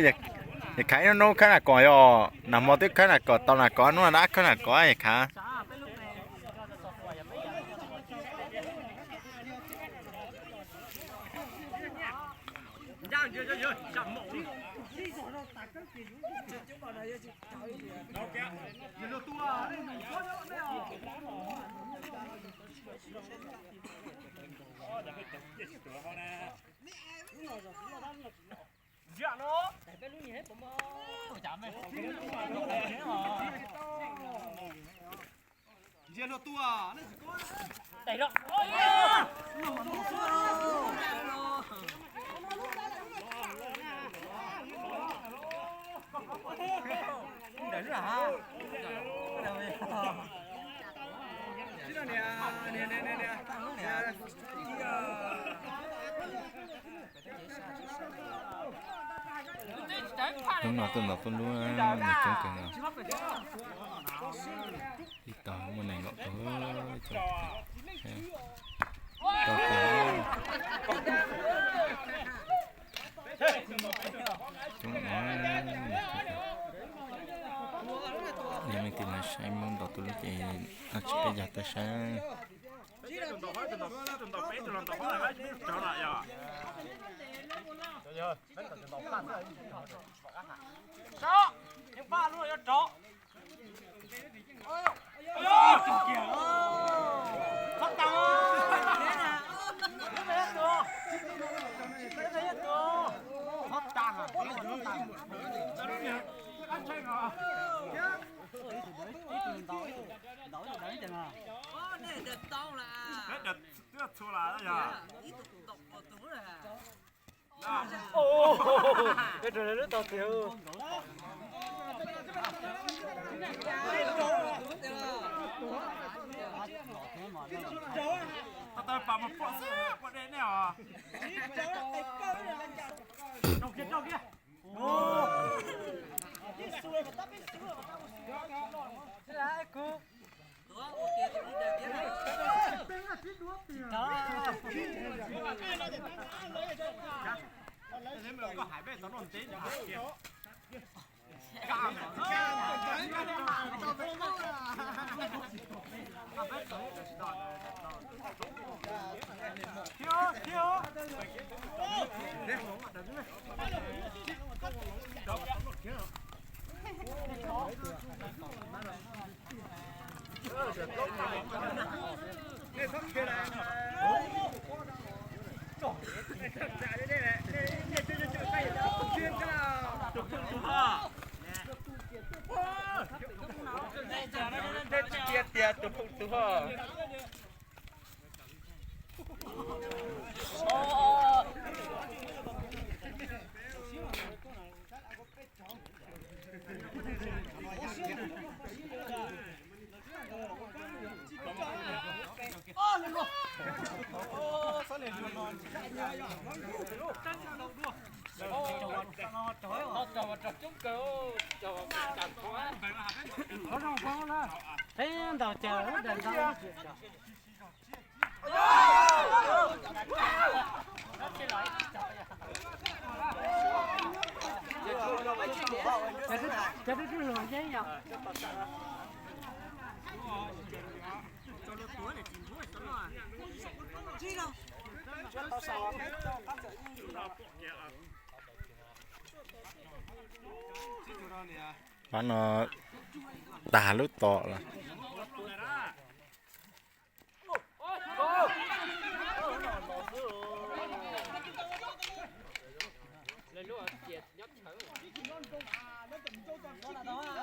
Yog khawb ib hnub khawb nas kos yog nag hmo twb khawb nas kos tau nas kos hnub no dab khawb nas kos yog khawb. Hnub no tuaj ntaus tuaj hlub nws coob kawg nkaus. Ib tog muaj nees nkaum tus coob kawg. Coob, yog leej twg saib Hmoob ntaus tuaj hlub ces noj tsiab peb caug tuaj saib. Twb txhua las yog. Lub tau tiag. Tau pas mus pom xwb pom dej nej os. Tias tus phooj tus ho. Peb ntaus cawv lub daim ntau. Cov tub tub hluas yeeb yom. Pab no tag lub tom lawm. Nyob chaw ib tsis noj nroo, lawv cov mus ncau cov vov lawm.